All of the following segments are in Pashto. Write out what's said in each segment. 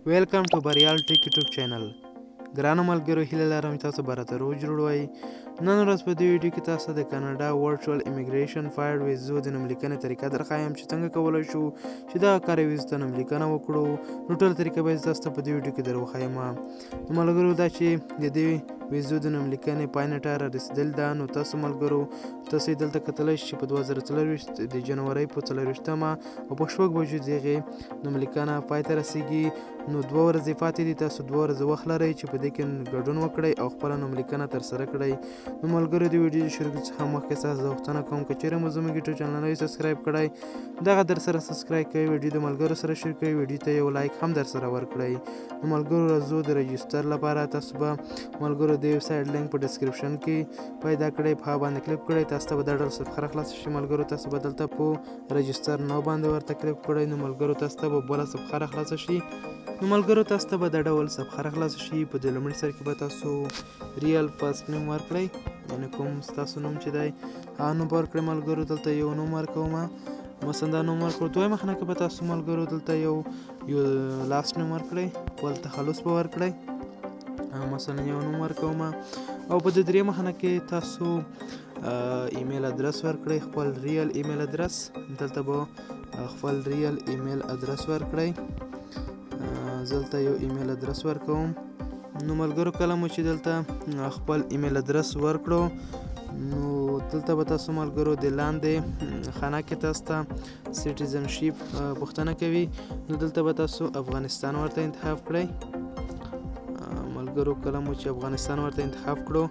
ویلکم ټو بریال ټیک یوټیوب چینل. ګرانو ملګرو، هیله لرم چې تاسو به راته روغ جوړ وئ. نن ورځ په دې ویډیو کې تاسو د کاناډا ورچوال امیګریشن فایډ ویزو د نوملیکنې طریقه درښایم چې څنګه کولی شو چې دغه کاري ویزو ته نوملیکنه وکړو. نو ټوله طریقه به زه تاسو ته په دې ویډیو کې در وښایم. نو ملګرو، دا چې د دې ویزو د نوملیکنې پای نېټه را رسېدل ده، نو تاسو ملګرو تاسو یې دلته کتلی شئ چې په 2024 د جنورۍ په 24مه او په 6 بجو دغې نوملیکنه پای ته رسیږي. نو 2 ورځې پاتې دي، تاسو 2 ورځې وخت لرئ چې په دې کې ګډون وکړئ او خپله نوملیکنه ترسره کړئ. نو ملګرو، د ویډیو شروع څخه مخکې ستاسو غوښتنه کوم که چېرې مو زموږ یوټیوب چینل نه وي سبسکرایب کړی، دغه در سره سبسکرایب کړئ، ویډیو د ملګرو سره شیر کړئ، ویډیو ته یو لایک هم در سره ورکړئ. نو ملګرو، راځو د رجستر لپاره. تاسو به ملګرو د ویب سایټ لینک په ډسکرپشن کې پیدا کړئ، په هغه باندې کلیک کړئ، تاسو ته به دا ډول صفحه راخلاصه شي. ملګرو، تاسو به دلته په رجستر نو باندې ورته کلیک کړئ. نو ملګرو، تاسو ته به بله صفحه راخلاصه شي. نو ملګرو، تاسو ته به دا ډول صفحه راخلاصه شي. په دې لومړي سر کې به تاسو ریل فرست نوم ورکړئ، یعنې کوم ستاسو نوم چې دی هغه نوم به ورکړئ. ملګرو، دلته یو نوم ورکوم، مثلا دا نوم ورکړو. دویمه خانه کې به تاسو ملګرو دلته یو لاست نوم ورکړئ، خپل تخلص به ورکړئ، مثلا یو نوم ورکوم. او په دې دریمه خانه کې تاسو ایمیل ادرس ورکړئ، خپل ریل ایمیل ادرس. دلته به خپل ریل ایمیل ادرس ورکړئ. زه دلته یو ایمیل ادرس ورکوم. نو ملګرو، کله مو چې دلته خپل ایمیل ادرس ورکړو، نو دلته به تاسو ملګرو د لاندې خانه کې تاسو ته سټیزنشیپ پوښتنه کوي. نو دلته به تاسو افغانستان ورته انتخاب کړئ. ملګرو، کله مو چې افغانستان ورته انتخاب کړو،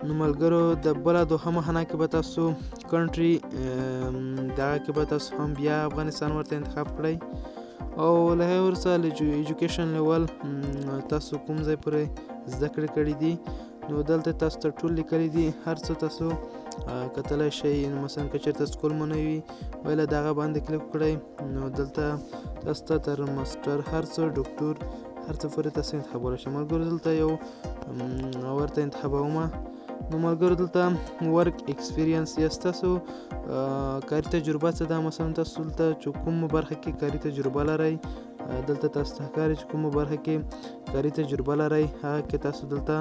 نو ملګرو د بله دوهمه خانه کې به تاسو کنټري دغه کې به تاسو هم بیا افغانستان ورته انتخاب کړئ. او له هغې وروسته له ایجوکیشن لیول تاسو کوم ځای پورې زده کړې کړې دي، نو دلته تاسو ته ټول لیکلي دي، هر څه تاسو کتلی شئ. نو مثلا که چېرته سکول مو نه وي ویله، دغه باندې کلیک کړئ. نو دلته تاسو ته تر ماسټر هر څه، ډاکټر هر څه پورې تاسو انتخابولی شئ. ملګرو، دلته یو ورته انتخابوم. نو ملګرو، دلته ورک ایکسپیرینس یا ستاسو کاري تجربه څه ده. مثلا تاسو دلته چې کومه برخه کې کاري تجربه لرئ، دلته تاسو ته ښکاري چې کومه برخه کې کاري تجربه لرئ، هغه کې تاسو دلته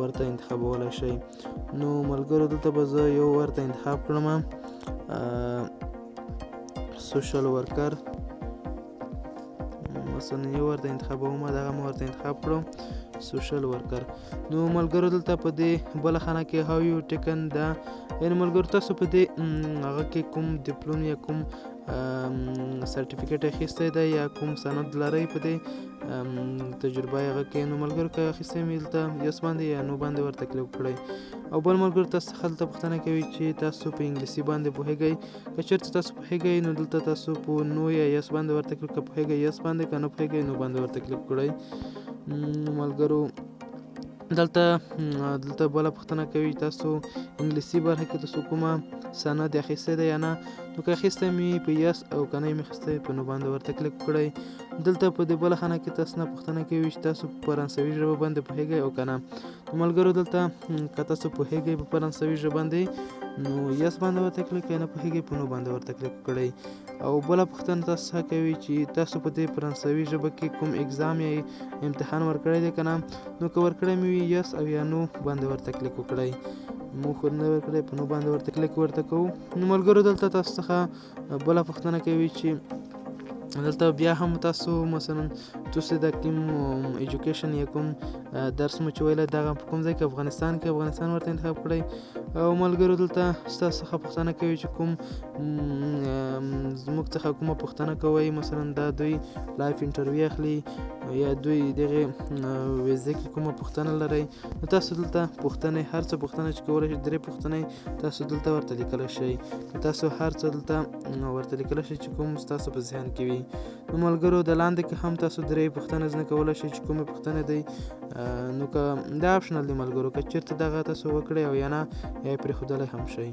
ورته انتخابولی شئ. نو ملګرو، دلته به زه یو ورته انتخاب کړم، سوشل ورکر مثلا یو ورته انتخابوم. دغه مو ورته انتخاب کړو، سوشل ورکر. نو ملګرو، دلته په دې بله خانه کې هاو یو ټیکن ده، یعنې ملګرو تاسو په دې هغه کې کوم دیپلوم یا کوم سرټیفیکیټ اخیستی دی یا کوم سند لرئ په دې تجربه هغه کې. نو ملګرو، که اخیستی مې، دلته یس باندې یا نو باندې ورته کلیک کړئ. او بل ملګرو، تاسو څخه دلته پوښتنه کوي چې تاسو په انګلیسي باندې پوهېږئ؟ که چېرته تاسو پوهېږئ، نو دلته تاسو په نو یا یس باندې ورته کلیک، که پوهېږئ یس باندې، که نه پوهېږئ نو باندې ورته کلیک کړئ. ملګرو، دلته بله پوښتنه کوي، تاسو انګلیسي برخه کې تاسو کومه سند اخیستی دی یا نه؟ نو که اخیستی مې په یس او که نه مې اخیستی، په نو باندې ورته کلیک کړئ. دلته په دې بله خانه کې تاسو نه پوښتنه کوي چې تاسو په فرانسوي ژبه باندې پوهېږئ او که نه؟ نو ملګرو، دلته که تاسو پوهېږئ په فرانسوي ژبه باندې، نو یس باندې ورته کلیک، که نه پوهېږئ، په نو باندې ورته کلیک کړئ. او بله پوښتنه تاسو څخه کوي چې تاسو په دې فرانسوي ژبه کې کوم اګزام یا امتحان ورکړی دی که نه؟ نو که ورکړی مې وي، یس او یا نو باندې ورته کلیک وکړئ. مو خو نه ورکړی، په نو باندې ورته کلیک ورته کوو. نو ملګرو، دلته تاسو څخه بله پوښتنه کوي چې دلته بیا هم تاسو مثلا تاسو د کوم ایجوکیشن یا کوم درس مو چې ویلی، دغه په کوم ځای کې، افغانستان کې، افغانستان ورته انتخاب کړئ. او ملګرو، دلته ستاسو څخه پوښتنه کوي چې کوم زموږ څخه کومه پوښتنه کوئ. مثلا دا دوی لایف انټرویو اخلي یا دوی دغې ویزې کې کومه پوښتنه لرئ، نو تاسو دلته پوښتنې هر څه پوښتنه چې کولی شئ، درې پوښتنې تاسو دلته ورته لیکلی شئ. تاسو هر څه دلته ورته لیکلی شئ چې کوم ستاسو په ذهن کې وي. نو ملګرو، د لاندې کې هم تاسو درې پوښتنې ځنې کولی شئ چې کومې پوښتنې دی. نو که دا اپشنل دی ملګرو، که چېرته دغه تاسو وکړئ او یا نه، یا یې پرېښودلی هم شئ.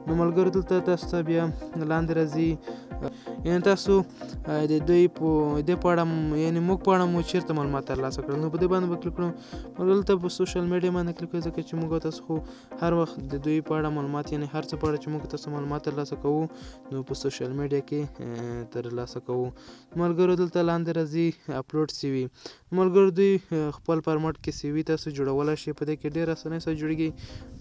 نو ملګرو، دلته تاسو ته بیا لاندې راځي، یعنې تاسو د دوی په دې په اړه، یعنې موږ په اړه مو چیرته معلومات ترلاسه کړل، نو په دې باندې به کلیک کړو. مګر دلته په social media باندې کلیک کړئ، ځکه چې موږ تاسو خو هر وخت د دوی په اړه معلومات، یعنی هر څه په اړه چې موږ تاسو معلومات ترلاسه کوو نو په social media کې ترلاسه کوو. ملګرو دلته لاندې راځي upload CV. ملګرو دوی خپل format کې CV تاسو جوړولی شئ، په دې کې ډېر اسانۍ سره جوړېږي.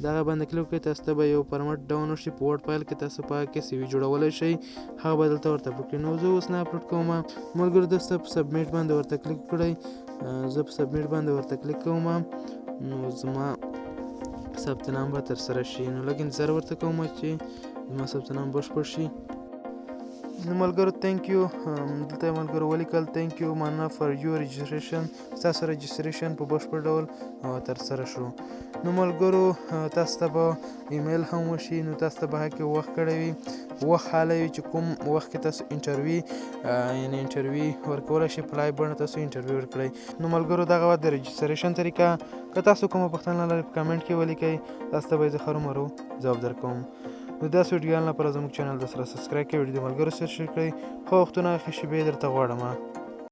دغه باندې کلیک وکړئ، تاسو ته به یو format download شي په Word file کې، تاسو په هغه کې CV جوړولی شئ، هغه به دلته ورته اپلوډ کړئ. نو زه اوس نه اپلوډ کوم. ملګرو دلته په submit باندې ورته کلیک کړئ، زه په submit باندې ورته کلیک کوم، نو زما ثبت نام به ترسره شي. نو لږ انتظار ورته کوم چې زما ثبت نام بشپړ شي. نو ملګرو thank you، دلته ملګرو ولیکل thank you، مننه for your registration، ستاسو registration په بشپړ ډول ترسره شو. نو ملګرو تاسو ته به ایمیل هم وشي، نو تاسو ته به هکې وخت کړی وي، وخت حالی وي چې کوم وخت کې تاسو interview، یعنی interview ورکولی شئ، په live بڼه تاسو interview ورکړئ. نو ملګرو دغه وه د registration طریقه. که تاسو کومه پوښتنه لرئ په comment کې ولیکئ، تاسو ته به یې زه هرومرو ځواب درکوم. نو داسې ویډیوګانو لپاره زموږ channel در سره subscribe کړئ، ویډیو د ملګرو سره share کړئ. ښه وختونه، ښه شېبې درته غواړم.